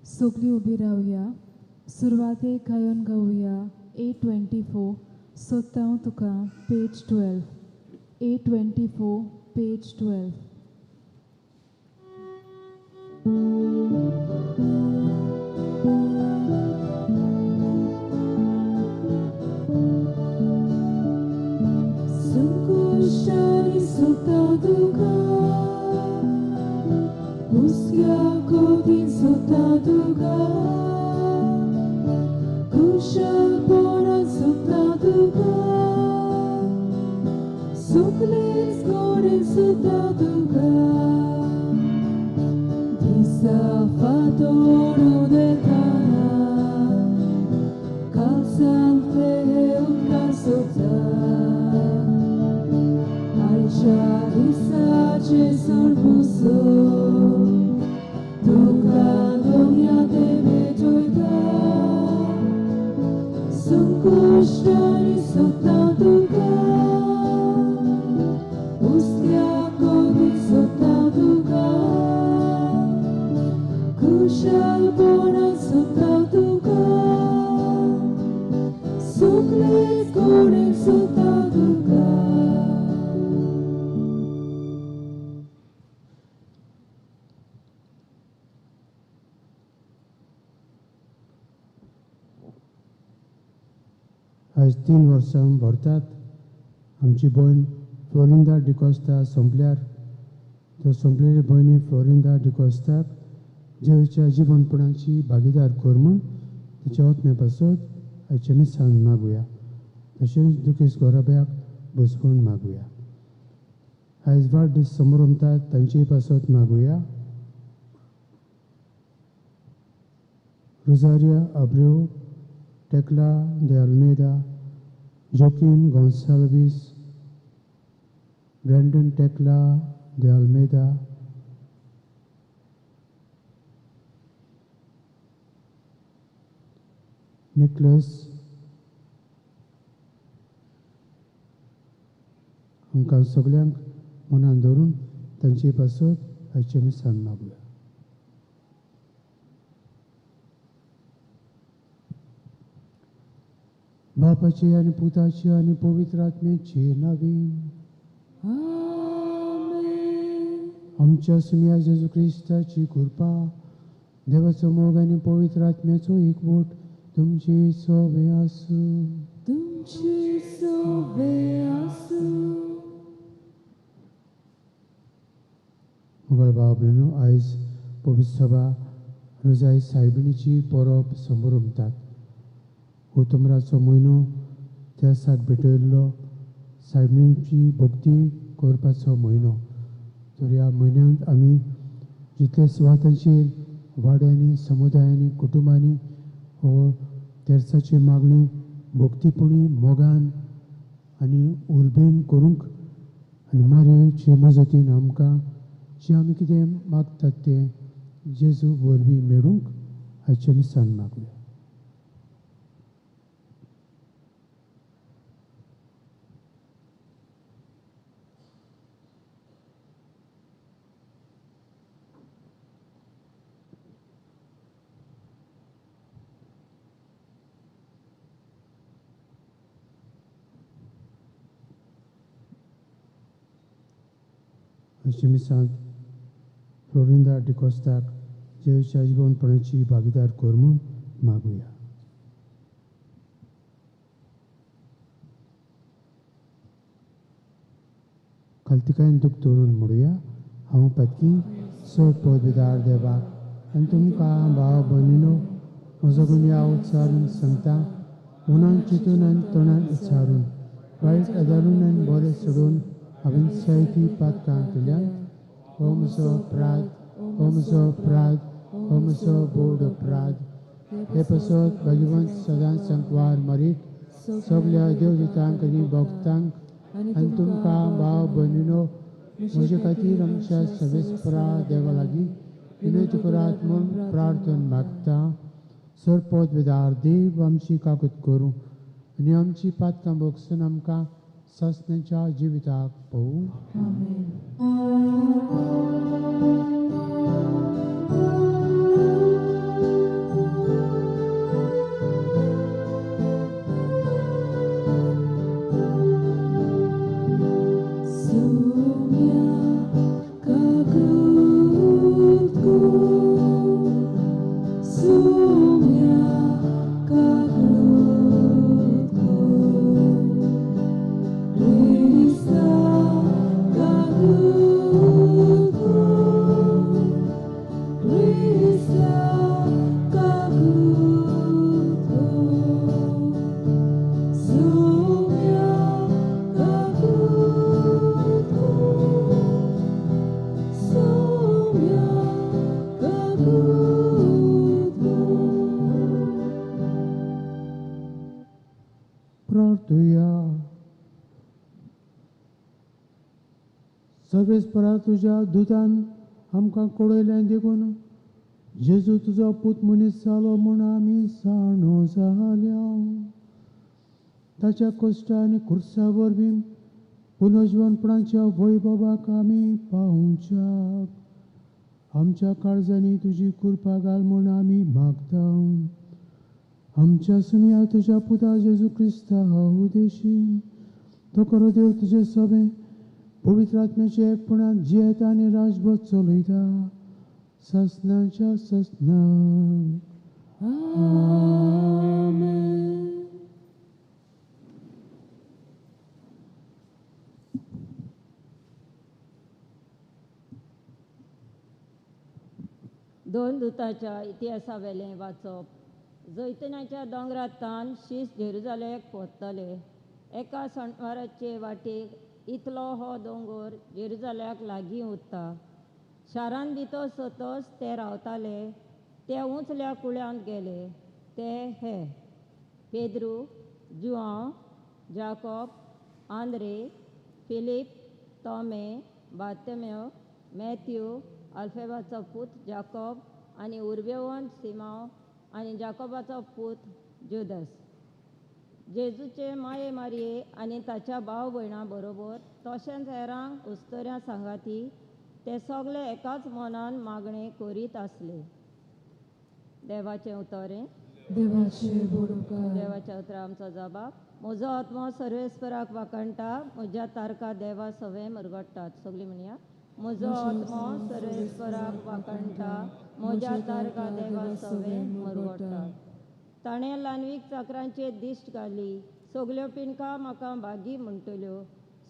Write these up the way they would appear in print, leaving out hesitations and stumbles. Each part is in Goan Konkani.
सगळीं उबी रावया. सुरवातेक गायोन गावया 824 सोदता हांव तुका, पेज 12. 824 पेज 12. संकुश्टांनी सोदता तुका, हुस्क्या कोतीन सोदता तुका, कुशलपणान सोदता तुका, सुकलेच गोडेन सोदता तुका. दिसा फांतोड उदेताना कालसांतले उदकां सोदता, आयच्या दिसाचें सोड पुसोवन तुका दोनया ते भेटयता. संकुश्टांनी सोदता तुका, हुस्क्या कोतीन सोदता तुका, कुशलपणान सोदता तुका, सुकलेच गोडेन सोदता तुका. आयज 3 वर्सां भरतात आमची भयण फ्लोरिंदा डिकोस्ता सोंपल्यार. तो सोंपलेली भयणी फ्लोरिंदा डिकोस्ताक जेजूच्या जिवनपणाची भागीदार कर म्हूण तिच्या आत्म्या पासत आयच्या मिसान मागुया. तशेंच दुखेस्त गोराब्याक बसवण मागुया. आयज वाडदीस समरमतात तांचे पासत मागुया. Rosaria Abreu, Tecla de Almeida, Joaquim Gonsalves, Brandon Tecla de Almeida, Nicholas. आमकां सगल्यांक मनान धरून तांचे पासत आयचे मिसान मागुया. बापाची आनी पुताची आनी पवित्र आत्म्याची नांवान आमेन. आमच्या सुम्या जेजू क्रिस्ताची कृपा, देवाचो मोग आनी पवित्र आत्म्याचो एकवट तुमची सोबे आसूं. तुमची सोबे आसूं. मोगल भाव भयणीनो, आयज पवित्र सभा रोजाय सायबिणीची परब समरमतात. उतमराचो म्हयनो त्या दिसाक भेटयल्लो सायबिणीची भक्ती करपाचो म्हयनो. तर ह्या म्हयन्यांत आमी जितले सुवातांचेर वाड्यांनी, समुदायांनी, कुटुंबांनी हो तेर्साची मागणी भक्तीपणी, मोगान आनी उर्बेन करूंक आनी मारयेचे मजतीन आमकां जें आमी कितें मागतात तें जेजू वरवीं मेळूंक आयच्या मिसान मागुया. आयच्या मिसांत फ्लोरिंदा डिकोस्ताक जेजूच्या जिवनपणाची भागीदार कर म्हूण मागुया. खालतिकायन दूख दवरून म्हणुया, हांव पातकी चड पदवीदार देवाक आनी तुमकां भाव भयणीनो म्हजो गुन्यांव उच्चारून सांगता. मनान चिंतून आनी तोंडान उच्चारून, वायट आदारून आनी बरें सोडून हांवें जायतीं पातकां केल्यात. हो म्हजो अपराध, हो म्हजो अपराध, हो म्हजो बोड अपराध. हे पासत भाग्यवंत सदांच संकवार मरीक सगल्या देवदूतांक आनी भक्तांक आनी तुमकां भाव भयणीनो म्हजे खातीर आमच्या सवेस्परा देवा लागीं विनंती करात म्हूण प्रार्थना मागता. सरपद वेदार देव आमची काकूत करूं आनी आमची पातकां भोगसून आमकां सासण्याच्या जिविताक पळोवं. आमेन. सर्वेस्परा तुज्या दुतान आमकां कळयलें देखून जेजू तुजो पूत मनीस जालो म्हूण आमी जाणो जाल्या. ताच्या कश्टा आनी खुर्सा वरवीं पुनर्जिवनपणाच्या वैभवाक आमी पावच्याक आमच्या काळजांनी तुजी कृपा घाल म्हूण आमी मागता. आमच्या सुमया तुज्या पुता जेजू क्रिस्ता उदेशी तो खरो देव तुजे सभे पवित्र आत्म्याचे एकपणान जियेता आनी राजभर चलयता ससनाच्या ससनाक. आमेन. दोन दुताच्या इतिहासावेलें वाचप. जैतनाच्या दोंगरात तान शीस जेरुजालेक पोत्तले. एका सणवाराचे वाटेक इतलो हो दोंगोर जेरुजाल्याक लागीं उरता. शारान भितर सतोच ते रावताले. ते उंचल्या कुळ्यांत गेले. ते हे पेद्रू, जुआंव, जाकोब, आंद्रे, फिलीप, तोमे, बार्तमेव, मॅथ्यू, अल्फेबाचो पूत जाकोब आनी उर्बेवंत सिमांव आनी जाकोबाचो पूत जुदस. जेजूचे माये मारये आनी ताच्या भाव भयणां बरोबर तशेंच हेरांक उस्तोऱ्या सांगाती ते सगळे एकाच मनान मागणें करीत आसले. देवाचें उतरें. देवाचे बोडकार. देवाच्या उतरा आमचो जबाब. म्हजो आत्मो सर्वेस्पराक वाखाणटा, म्हज्या तारका देवा सवें मुरगट्टात. सगळीं म्हणया. म्हजो आत्मो सर्वेस्पराक वाखाणटा, म्हज्या तारका देवा सवें मुरगट्टात. ताणें ल्हानवीक चाकरांचेर दिश्ट घाली, सगल्यो पिनकां म्हाका भागी म्हणटल्यो.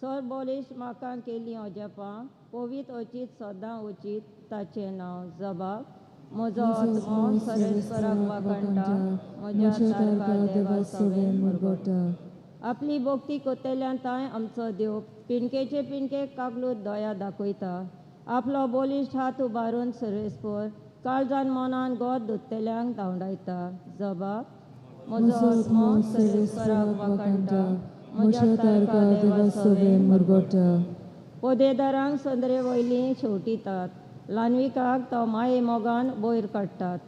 सर बोलिश म्हाका केली अजापां, पवीत अचीत सदां उचीत ताचें नांव. जबाब. म्हजो आत्मो सर्वेस्पराक वाखाणटा, म्हज्या तारका देवा सवें मुरगट्टा. आपली भक्ती कोतेल्यान तांय आमचो देव पिणकेचे पिणके कागलूत दया दाखयता. आपलो बलिश्ट हात उबारून सर्वेस्पर काळजान मनान गोद दोत्तेल्यांक धांवडायता. जबाब. म्हजो आत्मो सर्वेस्पराक वाखाणटा, म्हज्या तारका देवा सवें मुरगट्टा. पदेदारांक संदरे वयलीं शेवटितात, ल्हानविकाक तो माये मोगान वयर काडटात.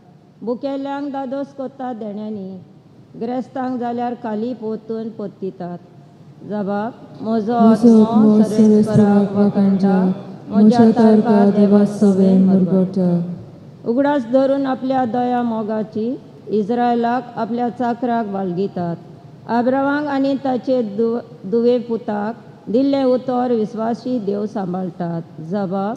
बुकेल्यांक दादोस कोत्ता देण्यांनी, ग्रेस्तांक जाल्यार काली पोतून पोत्तितात. जबाब. म्हजो आत्मो सर्वेस्पराक वाखाणटा, म्हज्या तारका देवा सवें मुरगट्टा. उगडास धरून आपल्या दया मोगाची इस्रायलाक आपल्या चाकराक बाळगितात. आब्रावांक आनी ताचे दुवे पुताक दिल्लें उतर विस्वासी देव सांबाळटात. जबाब.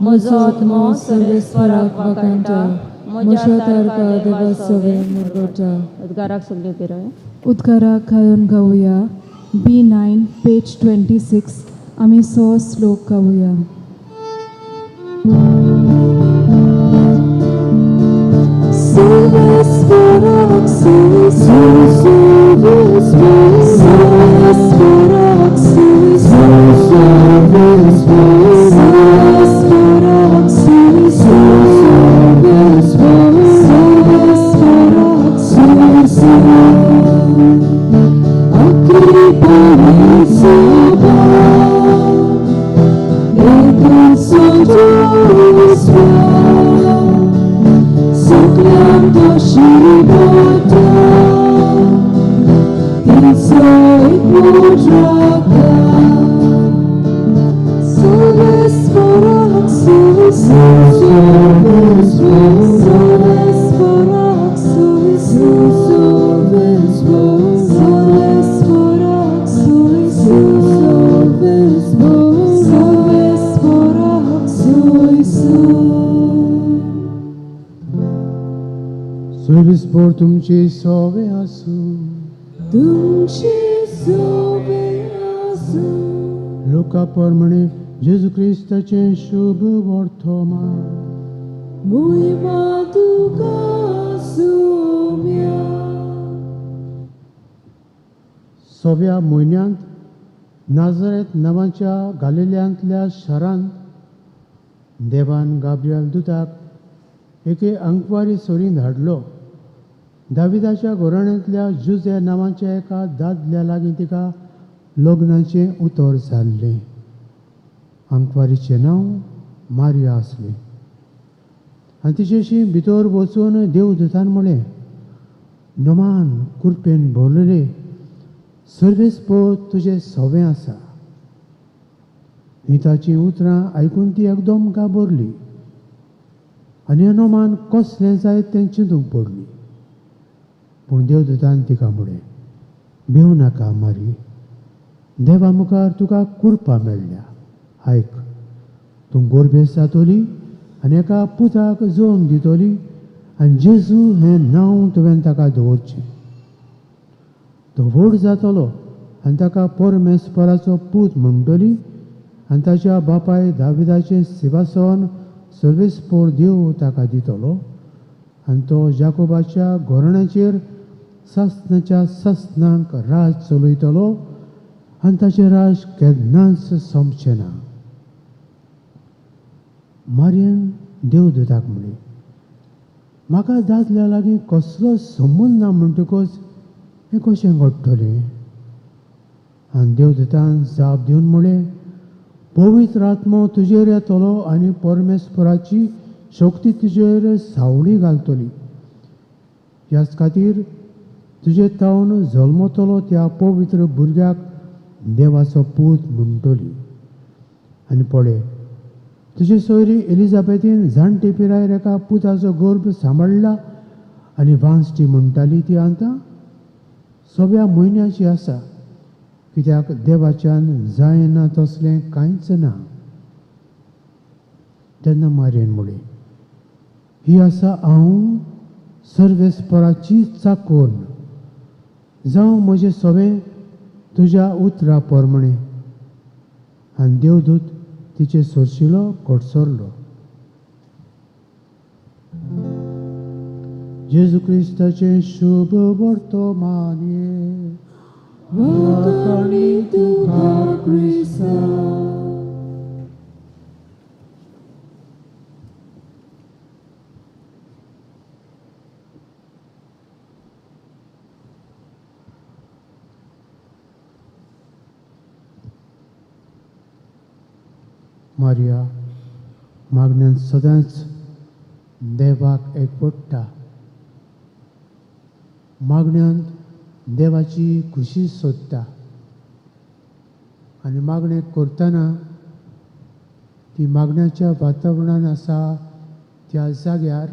म्हजो आत्मो सर्वेस्पराक वाखाणटा, म्हज्या तारका देवा सवें मुरगट्टा. उद्गाराक सगळ्यो पिराय. उद्गाराक गायोन गावया. B9 page 26. आमी 100 श्लोक गावया. सर्वेस्पराक सर्वेस्पराक सर्वेस्पराक सर्वेस्पराक सर्वेस्पर तुमचे सोवे आसूं. तुमचे सोवे आसूं. लोका प्रमाणे जेजू क्रिस्ताचें शुभ वर्तमान. मोहिमा तुका आसूं. सव्या म्हयन्यांत नाजरेत नांवाच्या गालिल्यांतल्या शारांत देवान गाब्रियल दुताक एके अंकवारी सोरीन धाडलो. दाविदाच्या घराण्यांतल्या जुजे नांवाच्या एका दादल्या लागीं तिका लग्नाचें उतर जाल्लें आंकवारीचें नांव मारिया आसलें. आनी तिचेशी भितर वचून देवदूतान म्हळें, नमान कुरपेन भरलेले सर्वेस्पर तुजें सवें आसा. ही ताचीं उतरां आयकून ती एकदम घाबरली आनी हनुमान कसलें जायत तें चिंतूंक पडली. पूण देवदूतान तिका म्हळें, भिवं नाका मारी, देवा मुखार तुका कुरपा मेळ्ळ्या. आयक, तूं गोरबेस जातली आनी एका पुताक जल्म दितली आनी जेजू हें नांव तुवें ताका दवरचें. तो व्हड जातलो आनी ताका परमेस्पराचो पूत म्हणटली आनी ताच्या बापाय दाविदाचें सिंहासन सर्वेस्पर देव ताका दितलो आनी तो जाकोबाच्या घराण्याचेर सासणाच्या सासणांक राज चलयतलो आनी ताचें राज केन्नाच सोंपचें ना. मारियन देवदूताक म्हळें, म्हाका दादल्या लागीं कसलो संबंद ना म्हणटकच हें कशें घडटलें? आनी देवदूतान जाप दिवन म्हळें, पवित्र आत्मो तुजेर येतलो आनी परमेश्वराची शक्ती तुजेर सावळी घालतली. ह्याच खातीर तुजे तावन जल्मतलो त्या पवित्र भुरग्याक देवाचो पूत म्हणटली. आनी पळय, तुजे सोयरी एलिजाबेथीन जाणटे पिरायेर एका पुताचो गर्भ सांबाळ्ळा आनी वांजटी म्हणटाली ती आतां 6व्या म्हयन्याची आसा, कित्याक देवाच्यान जायना तसलें कांयच ना. तेन्ना मारियन म्हळें, ही आसा हांव सर्वेस्पराची चाकोन, जावं म्हजें सवें तुज्या उतरा प्रमाणें. आनी देवदूत तिचे सोरशिलो कोटसरलो. जेजू क्रिस्ताचें शुभ वर्तमान. वाखाणी तुका क्रिस्ता. मारिया मागण्यान सदांच देवाक एकवटता. मागण्यांत देवाची खुशी सोदता आनी मागणें करतना ती मागण्याच्या वातावरणान आसा त्या जाग्यार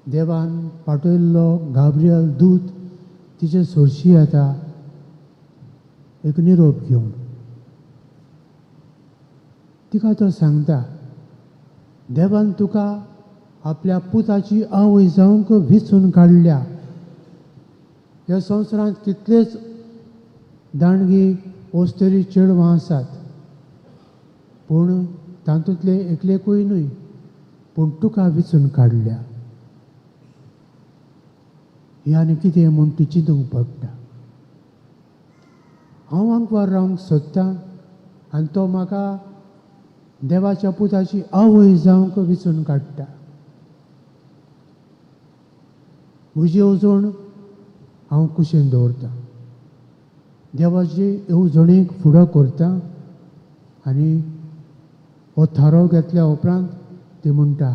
देवान पाठयल्लो गाब्रियल दूत तिचे सोरशी येता एक निरोप घेवन. तिका तो सांगता, देवान तुका आपल्या पुताची आवय जावंक विचून काडल्या. ह्या संवसारांत कितलेच दांडगी ओस्तरी चेडवां आसात, पूण तातूंतले एकलेकूय न्हय, पूण तुका विचून काडल्या. ही आनी कितें म्हूण ती चिंतूंक पडटा. हांव आंकवार रावंक सोदतां आनी तो म्हाका देवाच्या पुताची आवय जावंक विचून काडटा. म्हजी येवजण हांव कुशीन दवरतां, देवाची येवजणेक फुडो करता आनी हो थाराव घेतल्या उपरांत ती म्हणटा,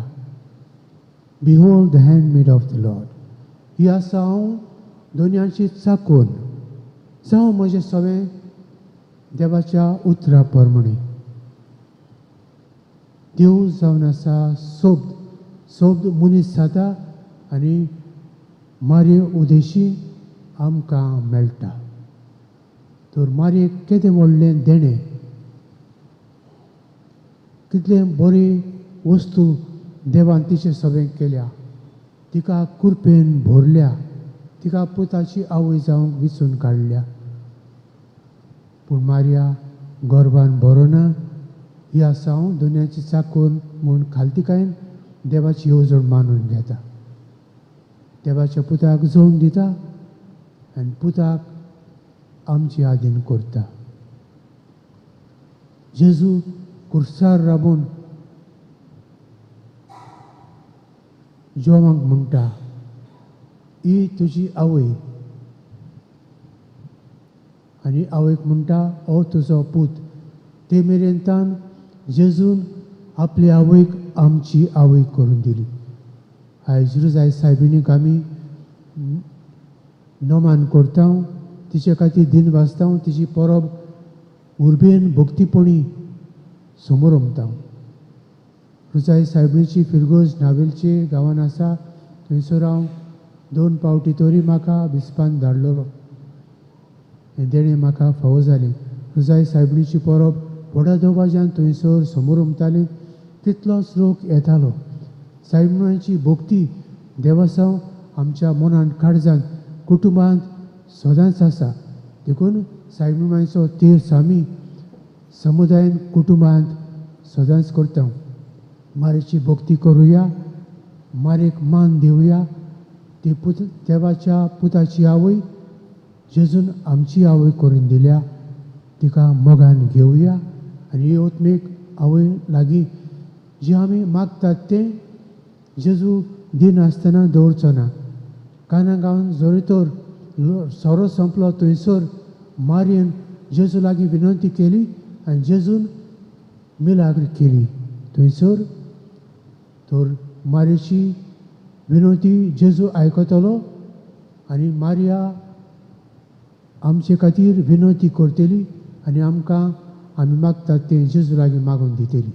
behold the handmaid of the Lord. ही आसा हांव दोनयांची चाकून, जावं म्हजें सवें देवाच्या उतरा प्रमाणें. देव जावन आसा सोब्द, सोब्द मनीस जाता आनी मारये उदेशी आमकां मेळटा. तर मारयेक केदें व्हडलें देणें, कितलें बरी वस्तू देवान तिचे सवें केल्या, तिका कुरपेन भरल्या, तिका पुताची आवय जावंक विचून काडल्या. पूण मारिया गर्भान भरोना, ही आसा हांव दुनियाची चाकून म्हूण खालतिकायेन देवाची येवजण मानून घेता. देवाच्या पुताक जल्म दिता आनी पुताक आमची आदीन करता. जेजू कुर्सार राबून जोवांक म्हणटा, ही तुजी आवय, आनी आवयक म्हणटा, हो तुजो पूत. ते मेरेन तान जेजून आपली आवयक आमची आवय करून दिली. आयज रुजाय सायबिणीक आमी नमान करता, तिचे खातीर दिन वाचता, तिची परब उर्बेन भक्तीपणी समोर उमता. रुजाय सायबिणीची फिरगोज नावेलचे गांवान आसा. थंयसर हांव 2 पावटी तरी म्हाका बिस्पान धाडलेलो. हें देणें म्हाका फावो जालें. रुजाय सायबिणीची परब व्हडा दबाज्यान थंयसर समोर उमताली. तितलोच लोक येतालो. सायबिणीची भक्ती देवासांव आमच्या मनान काळजान कुटुंबांत सदांच आसा. देखून सायबिणीचो तीर्थ आमी समुदायान कुटुंबांत सदांच करता. मारेची भक्ती करुया, मारेक मान दिवया. ती पुत देवाच्या पुताची आवय जेजून आमची आवय करून दिल्या, तिका मोगान घेवया आनी ही ओतमेक आवय लागीं जे आमी मागतात तें जेजू दिनासतना दवरचो ना. काना गांवान जरी तर सोरो सोंपलो थंयसर मारयेन जेजू लागीं विनंती केली आनी जेजून मिलाग्र केली. थंयसर तर मारयेची विनंती जेजू आयकतलो आनी मारिया आमचे खातीर विनंती करतली आनी आमकां आमी मागतात तें जेजू लागीं मागून दितली.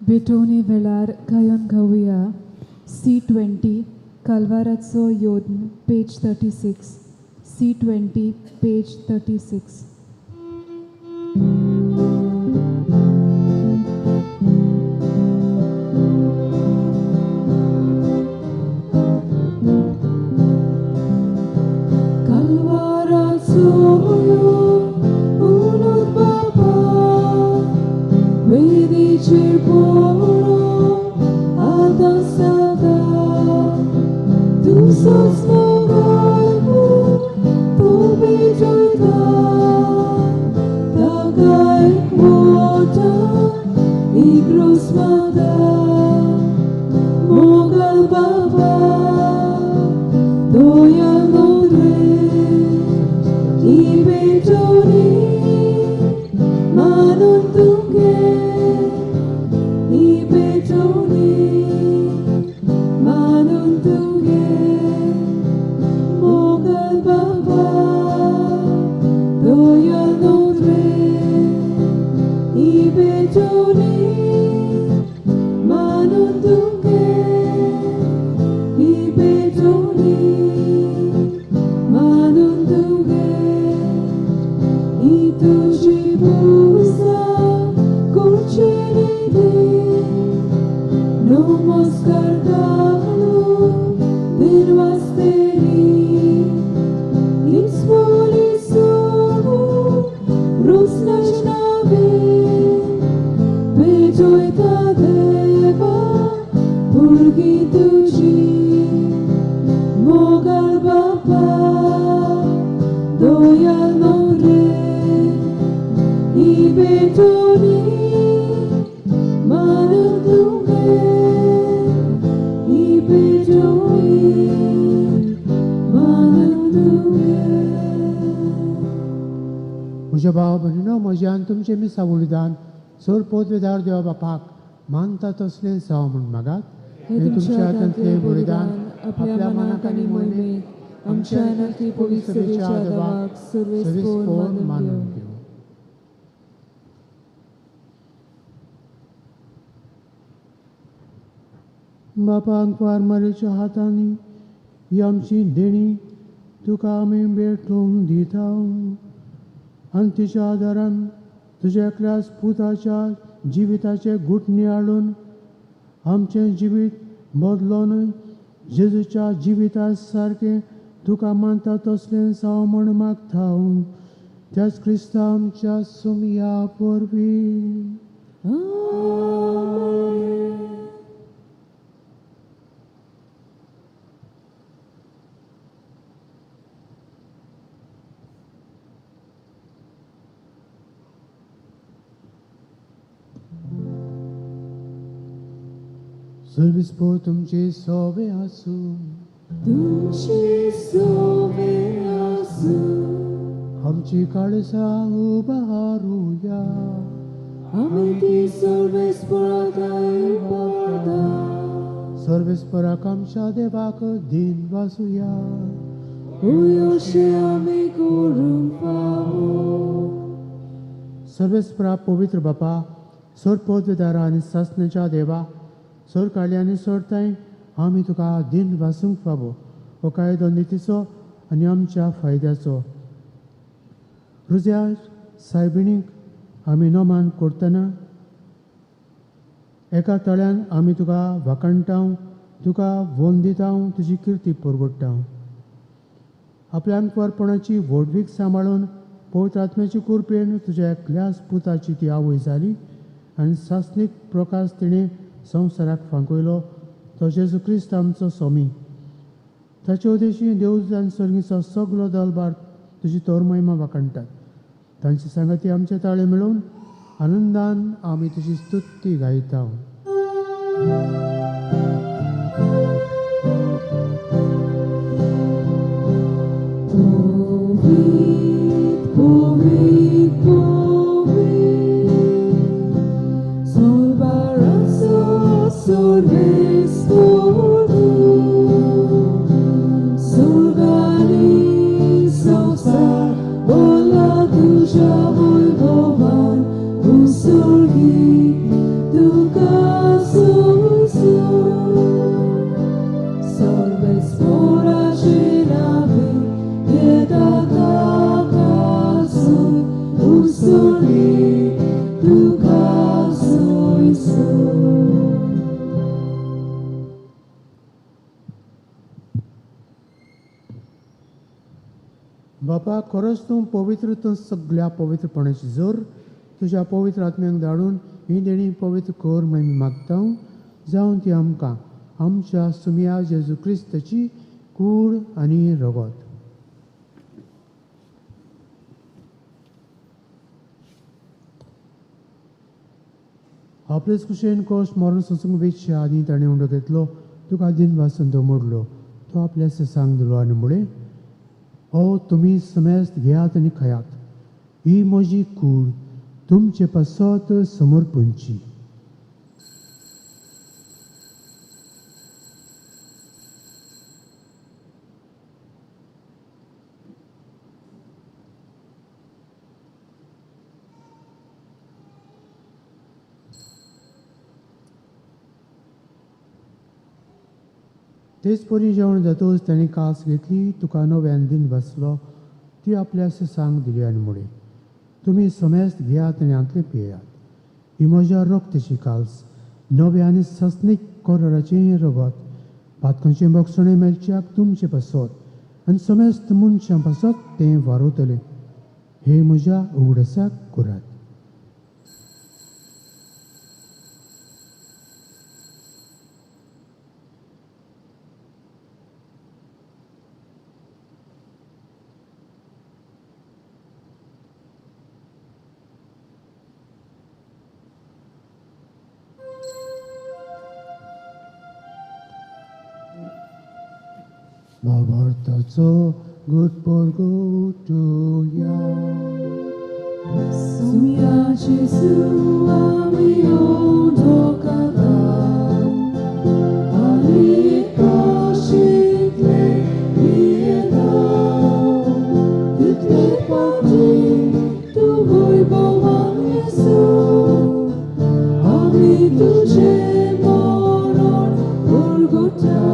भेटवणे वेळार गायन गावया C20 कालवाराचो योद्न पेज 36 C20 page 36. म्हज्या भाव भयणीनो, म्हज्यान तुमचें मिसां बलिदान सर पोतवेदार देवा बापाक मानता तसलें जावं म्हूण मागात. हे तुमच्या हातांतलें बलिदान आपल्या मनाक आनी मोहिमेक आमच्या आनी पवित्र सभेच्या देवाक सर्वेस्पोर मानून घेवं. बापाक फारमारीच्या हातांनी ही आमची देणी तुका आमी भेटोवन दिता आनी तिच्या आदारान तुज्या एकल्याच पुताच्या जिविताचे गुटणी हाडून आमचें जिवीत बदलोन जेजूच्या जिविता सारकें तुका मानता तसलें जावं म्हूण मागता. त्याच क्रिस्ता आमच्या सुमया वरवीं. सर्वेस्पोर तुमचे सोवे आसूं. तुमचे सोवे आसूं. आमची काळसां उबारुया. आमी ती सर्वेस्पोराक पडता. सर्वेस्पोराक आमच्या देवाक दिन वासुया. अशें आमी करूंक फावो. सर्वेस्परा पवित्र बापा, सर पदवेदारा आनी सासण्याच्या देवा, सर काळी आनी सोडताय आमी तुका दिन वासूंक फावो. हो कायदो नितीचो आनी आमच्या फायद्याचो. रुज्या सायबिणीक आमी नमान करतना एका तळ्यान आमी तुका वाखाणटाव, तुका वंदिताव, तुजी किर्ती परगडटाव. आपल्या आंकवारपणाची व्हडवीक सांबाळून पवित्र आत्म्याची कृपेन तुज्या एकल्याच पुताची ती आवय जाली आनी सासणीक प्रकाश तिणें संवसाराक फांकयलो, तो जेजू क्रिस्त आमचो स्वामी. ताचे उदेशी देव आनी सर्गीचो सगलो दलबार तुजी तोर महिमा वाखाणटात. तांची सांगाती आमचे ताळे मेळोवन आनंदान आमी तुजी स्तुती गायता. बापा, खरोच तूं पवित्र, तूं सगळ्या पवित्रपणाची जोर तुज्या पवित्र आत्म्यांक धाडून ही देणी पवित्र कर म्हण आमी मागता, जावन ती आमकां आमच्या सुमया जेजू क्रिस्ताची कूड आनी रगत. आपलेच कुशेन कोश मरण सोसूंक वेचच्या आदी ताणें उंडो घेतलो, तुका दिन वासून तो मोडलो, तो आपल्या ससांक दिलो आनी म्हळें, ओ तुमी समेस्त घेयात आनी खायात, ही म्हजी कूड तुमचे पासत समर्पणची. तेच परी जेवण जातकच ताणें कास घेतली, तुका नव्यान दिन बसलो, ती आपल्या सांग दिली आनी म्हळें, तुमी समेस्त घेयात आनी हांतलें पियेयात, ही म्हज्या रक्ताची काल्स, नव्या आनी ससनीक कराराचें रगत, पातकांचें भोगसणें मेळच्याक तुमचे पासत आनी समेस्त मनशां पासत तें वारवतलें. हे म्हज्या उगडासाक करात. भावार्थाचो गुटपोरगोटुया. सुमया जेजू आमी ओंठोकाता, आनी काशींतले पियेता, तितले फावटी तूं वैभवान येसू, आमी तुजें मरण परगटा.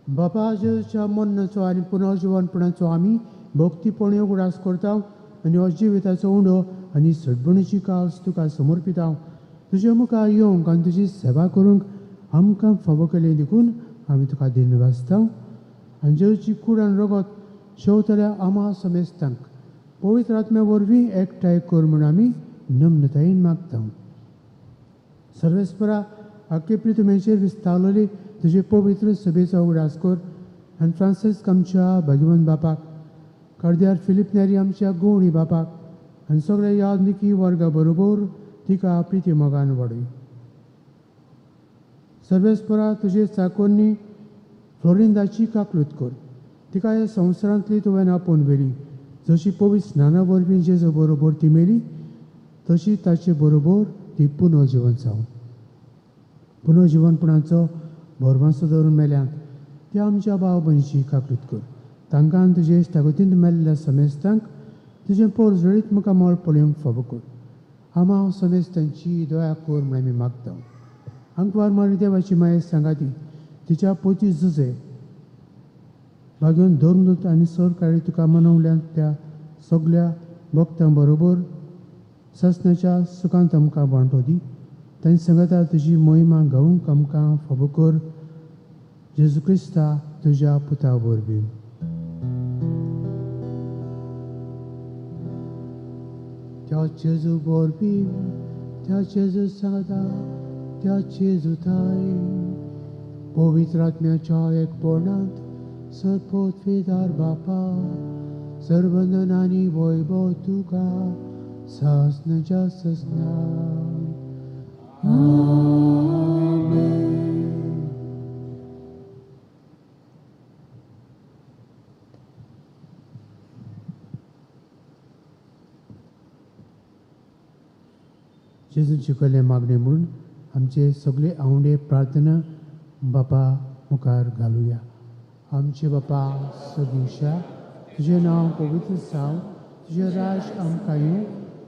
बापा, जेजूच्या मरणाचो आनी पुनर्जिवनपणाचो आमी भक्तीपणी उगडास करता आनी हो जिविताचो उंडो आनी सडबणीची काल्स तुका समर्पिता. तुजे मुखार येवंक आनी तुजी सेवा करूंक आमकां फावो केली देखून आमी तुका धन्यवाद. आनी जेजूची कूड आनी रगत शेवतल्या आमा समेस्तांक पवित्र आत्म्या वरवीं एकठांय कर म्हूण आमी नम्रतायेन मागता. सर्वेस्परा, आख्खे पृथ्वीचेर विस्तारलेली तुजे पवित्र सभेचो उगडास कर आनी फ्रांसिस्क आमच्या भाग्यवंत बापाक, कार्दियार फिलीप नेरी आमच्या गोवणी बापाक आनी सगळ्या यादनिकी वर्गा बरोबर तिका प्रिती मोगान वाडय. सर्वेस्परा तुजे चाकोरनी फ्लोरिंदाची काकलूत कर. तिका ह्या संवसारांतली तुवें आपोवन व्हेली. जशी पवित्र स्नाना वरवीं जेजू बरोबर ती मेली तशी ताचे बरोबर ती पुनर्जिवन जावं. पुनर्जिवनपणाचो भरवंसो दवरून मेल्यांत त्या आमच्या भाव भयणीची काकलूत कर. तांकां तुजे तागतीन मेल्ल्या समेस्तांक तुजें पोर जळीत मुखामळ पळोवंक फावो कर. आमा समेस्तांची दया कर म्हूण आमी मागता. आंकवार मारी देवाची माये सांगाती तिच्या पोती जुजे भाग्योन धर्मदूत आनी सरकारी तुका मनवल्यात त्या सगल्या भक्तां बरोबर ससनाच्या सुखांत आमकां वांटो दी. तांचे सांगाता तुजी मोहिमा गावंक आमकां फावो कर. जेजू क्रिस्ता तुज्या पुता वरवीं. त्या जेजू वरवीं, त्या जेजू सांगाता, त्या जेजू थाय पवित्र आत्म्याच्या एकपणांत सर्वोत्वेदार बापा सर्वंदन आनी वैभव तुका सासनाच्या ससना. आमेन. जेजून शिकयल्लें मागणें म्हणून आमचे सगळे आवंडे प्रार्थना बापा मुखार घालुया. आमचे बापा सगळ्या तुजें नांव पवित्र जावं, तुजें राज आमकां येवं,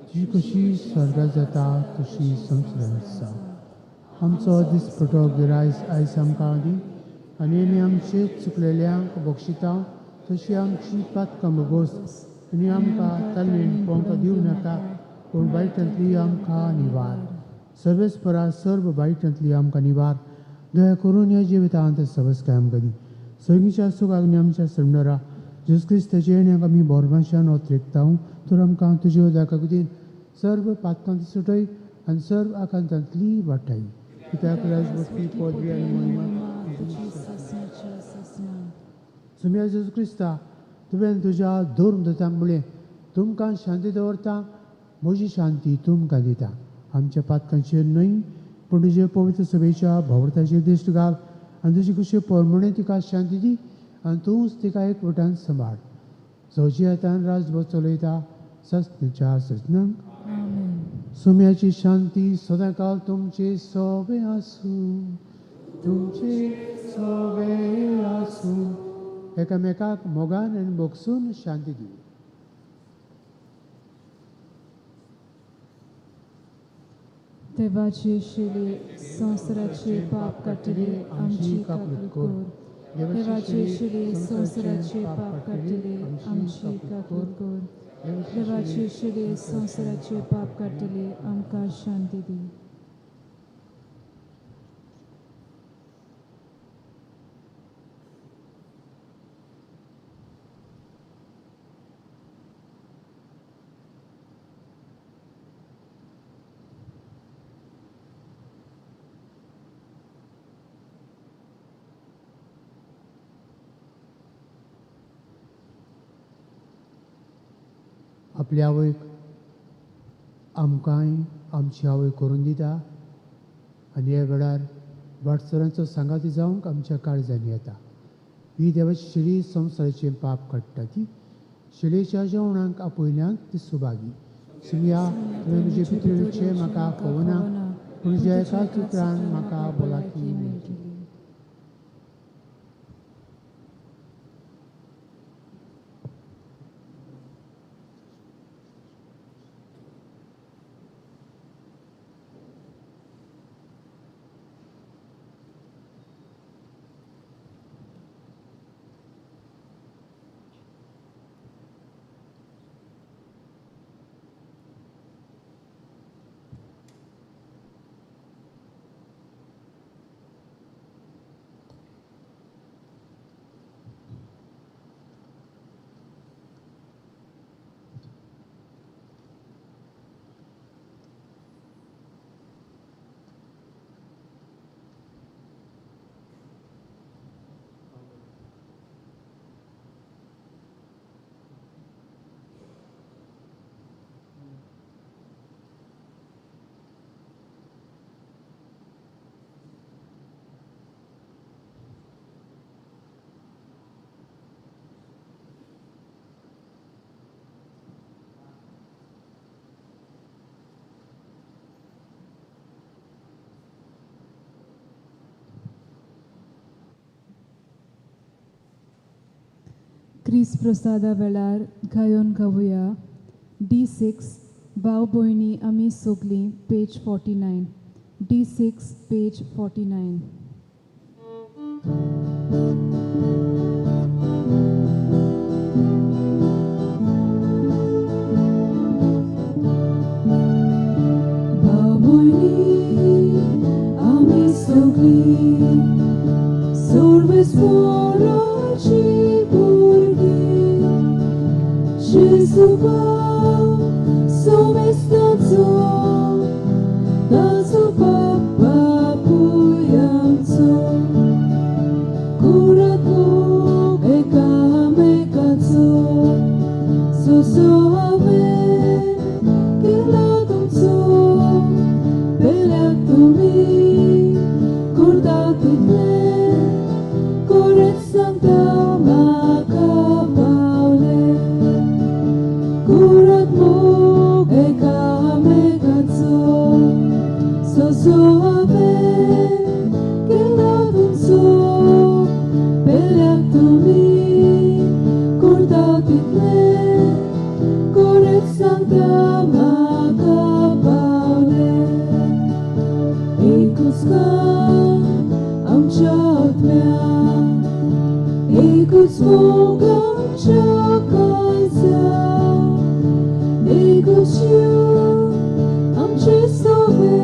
तुजी कशी स्वर्गात जाता तशी संवसारांत जावं. आमचो दिसपटो गिरायस आयज आमकां दी आनी आमी आमचे चुकलेल्यांक बक्षिता तशी आमची पातकां भोगोस आनी आमकां तालमेन पळोवंक दिवं नाका, पूण वायटांतली आमकां निवार. सर्वेस्परा सर्व वायटांतली आमकां निवार. दया करून ह्या जिवितांत सवस्काय आमकां दी. सगळीच्या सुखाक आनी आमच्या सरंडरा जेजू क्रिस्ताचे येण्याक आमी बोरमाशान ओतरेकता तर आमकां तुज्या उदका खातीर सर्व पातकांत सुटय आनी सर्व आकांतांतली वाटाय. कित्याक राजवटी पदवी आनी महिमा. सुम्या जेजू क्रिस्ता तुवें तुज्या धर्मदूतांक म्हणलें, तुमकां शांती दवरता, म्हजी शांती तुमकां दिता. आमच्या पातकांचेर न्हय पूण तुजे पवित्र सभेच्या भावर्थाचेर दिश्ट घाल आनी तुजी कशी परमणे तिका शांती दी आनी तूंच तिका एक वटान सांबाळ. जो हातान राजभर चलयता ससनाच्या सजनांक. सुम्याची शांती सदांकाल तुमचे सोबे आसूं, तुमचे सोबे आसूं. एकामेकाक मोगान आनी भोगसून शांती दी. देवाचे शिले संवसाराचे पाप काडटले आमची काकूट कर. देवाचे शिले संवसाराचे पाप काडटले आमची काकूट कर. देवाचे शिले संवसाराचे पाप काडटले आमकां शांती दी. आपली आवयक आमकांय आमची आवय करून दिता आनी ह्या वेळार वाटसरांचो सांगाती जावंक आमच्या काळजांनी येता. ही देवाची शिडी संवसाराचें पाप काडटा. ती शिडयेच्या जेवणाक आपयल्यान ती सुभागी. सुमया तुवें म्हजे पितृचे म्हाका पळोवना, पूण ज्या एकाच उतरान म्हाका भलायकी मेळटली. क्रिस्त प्रसादा वेळार गायोन गावया D6 भाव भयणी आमी सगलीं पेज 49 D6 page 49. भाव भयणी आमी सगलीं सर्वेस्पराची भुरगीं जेजू बाप सोमेस्ताचो ताचो बाप बापूय आमचो कुरात मोग एकामेकाचो सोसो हांवें केला तुमचो पेल्याक तुमी करता तितलें कोरेत सांगता म्हाका पावलें कुरात मोग एकामेकाचो सोसो हांवें केला तुमचो पेल्याक तुमी करता तितलें कोरेत सांगता म्हाका पावलें एकूच काम आमच्या आत्म्याक एकूच मोग आमच्या काळजाक एकूच जीव आमचे सोबे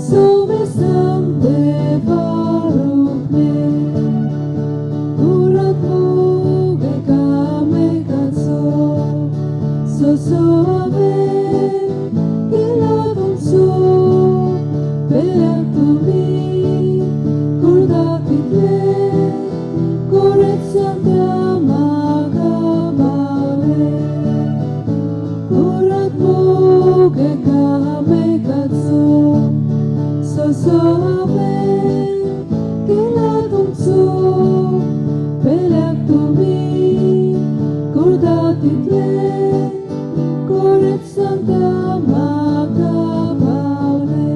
सोमेस्तांक देवा रुपे कुरात मोग एकामेकाचो सोसो हांवें केला तुमचो पेल्याक तुमी करता तितलें कोरेत सांगता म्हाका पावलें कुरात मोग एकामेकाचो सोसो हांवें केला तुमचो पेल्याक तुमी करता तितलें कोरेत सांगता म्हाका पावलें.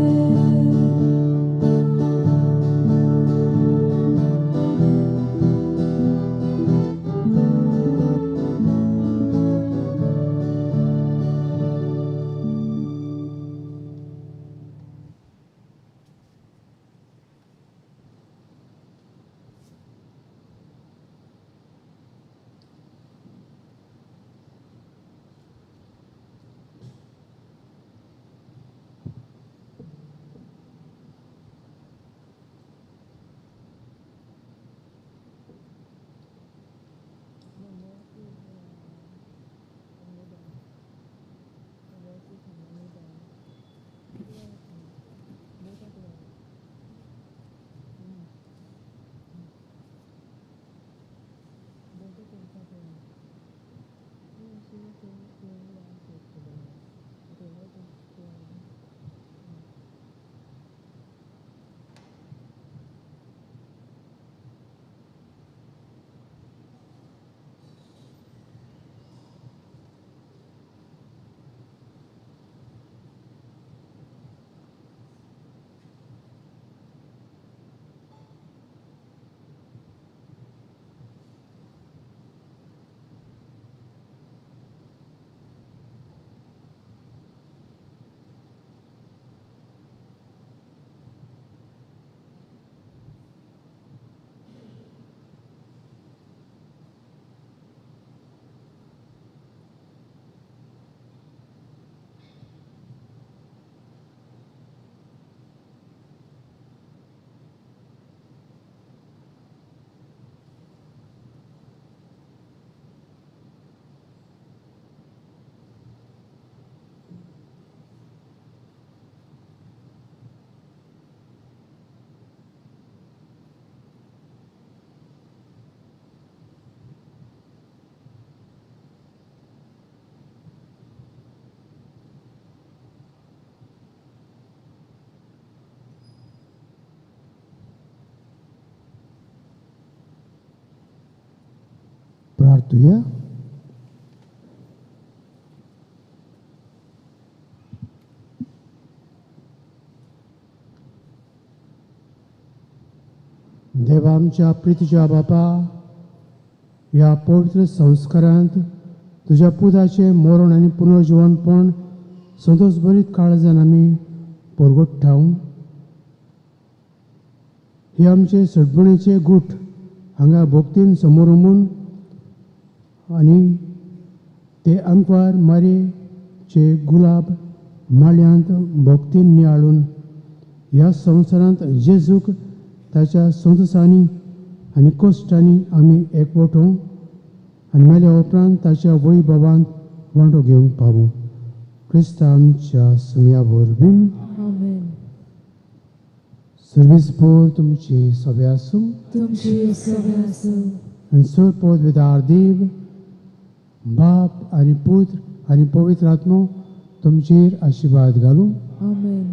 प्रार्थुया. देवा आमच्या प्रितीच्या बापा, ह्या पवित्र संस्कारांत तुज्या पुताचें मरण आनी पुनर्जिवनपण संतोशभरीत काळजान आमी परगट्टाव. हे आमचे सडबणेचे गूट हांगा भक्तीन समोर उमून आनी ते आंकवार मारयेचे गुलाब माळ्यांत भक्तीन नियाळून ह्या संवसारांत जेजूक ताच्या संतोसांनी आनी कश्टांनी आमी एकवटो आनी मेल्या उपरांत ताच्या वैभवांत वांटो घेवंक पावूं. क्रिस्ता आमच्या सुमया वरवीं. आमेन. सर्वीस पोर तुमची सगळे आसूं. तुमची सगळे आसूं. आनी सर पवित्र देव बाप आनी पुत्र आनी पवित्र आत्मो तुमचेर आशिर्वाद घालूं. आमेन.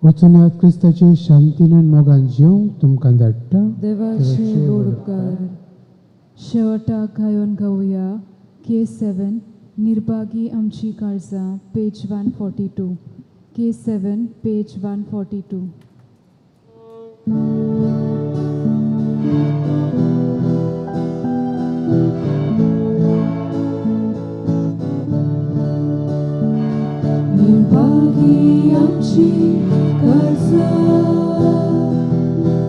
वचून क्रिस्ताचे शांतीन आनी मोगान जिवंक तुमकां धाडटा. देवाचे गोड उपकार. शेवटाक गायोन गावया K7 निर्भागी आमची काळजां, पेज 142. K7 page 142. निर्भागी आमची काळजां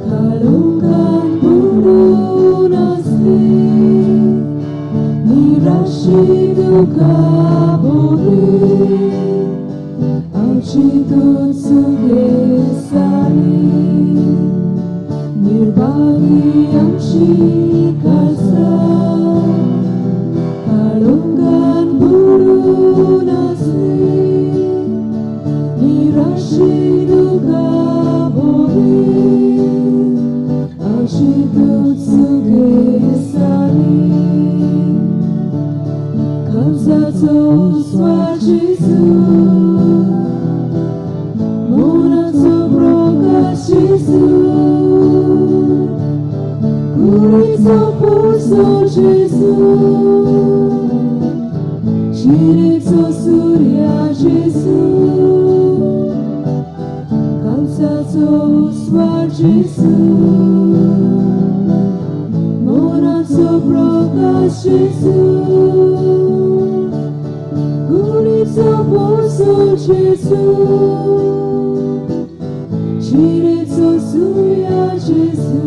काळोखांत बुडून आसली, निराशी दुखां भोगली, आमची तूं सुगेसाली. निर्भागी आमची काळजां काळोखांत बुडून आसली, निराशी दुखां भोगली, आमची तूं सुगेसाली. काळजाचो उस्वास जेजू, मनाचो प्रकाश जेजू, कुडीचो पोसो जेजू, जिणेचो सुर्या जेजू, काळजाचो उस्वास जेजू, मनाचो प्रकाश जेजू, कुडीचो पोसो जेजू, जिणेचो सुर्या जेजू.